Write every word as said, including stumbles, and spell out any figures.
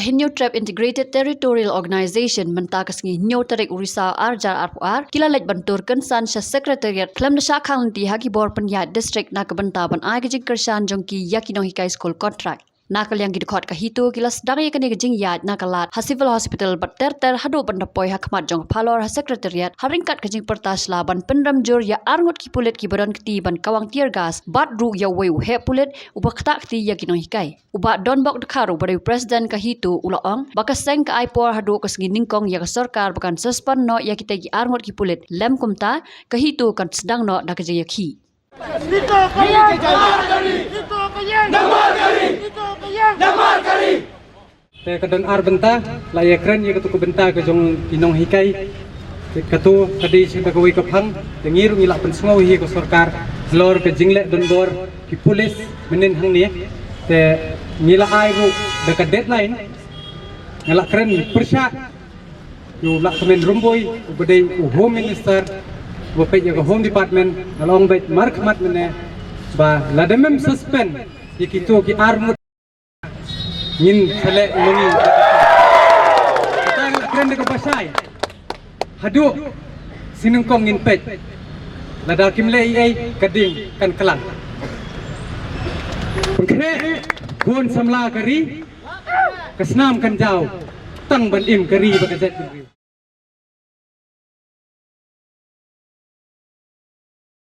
Hynñiewtrep Integrated Territorial Organization mynta ka sngi hynñiew tarik u Risaw ar hajar arphew ar ki la leit ban tur kynsan sha Secretariat khlem da shah khang lynti ha ki bor pynïaid district na ka bynta ban ai ka jingkyrshan jong ki ïa ki nonghikai skul contract. Na ka liang ki dkhot ka HITO ki la sdang ïa kane ka jingïaid na ka lad ha Civil Hospital bad ter ter haduh ban da poi ha khmat jong ka phalor ha Secretariat ha ryngkat ka jingpyrta sla ban pynrem jur ïa arngut ki pulit kiba don kti ban kawang tear gas bad ruh ïa uwei u heh pulit uba ktah kti ïa ki nonghikai. U Bah Donbok Dkhar uba dei u President ka HITO u la ong ba ka seng ka ai por haduh ka sngi nyngkong ïa ka sorkar ba kan suspend noh ïa kita ki arngut ki pulit, lym kumta ka HITO kan sdang noh da ka jingïakhih. Te ka don ar bynta, la ïakren ïa katu ka bynta ka jong ki nonghikai. Te katu ka dei sha kawei ka phang, te ngi ruh ngi la pynsngew hi ka sorkar halor ka jingleh donbor ki pulis mynnin hangne. Te ngi la ai ruh da ka deadline, nga la kren pyrshah ïa u Lahkmen Rymbui uba dei u Home Minister uba peit ïa ka Home Department, nga la ong beit markhmat mynne ba lada mem suspend ïa kito ki arngut ngin sa leh u nongi. Kata nga la kren da kaba shai. Haduh shi nyngkong ngin peit. Lada kim leh ei ei ka ding kan klang. Pynkhreh bun samla ka ri, ka snam kan jaw tang ban im ka ri bad ka jaitbynriew.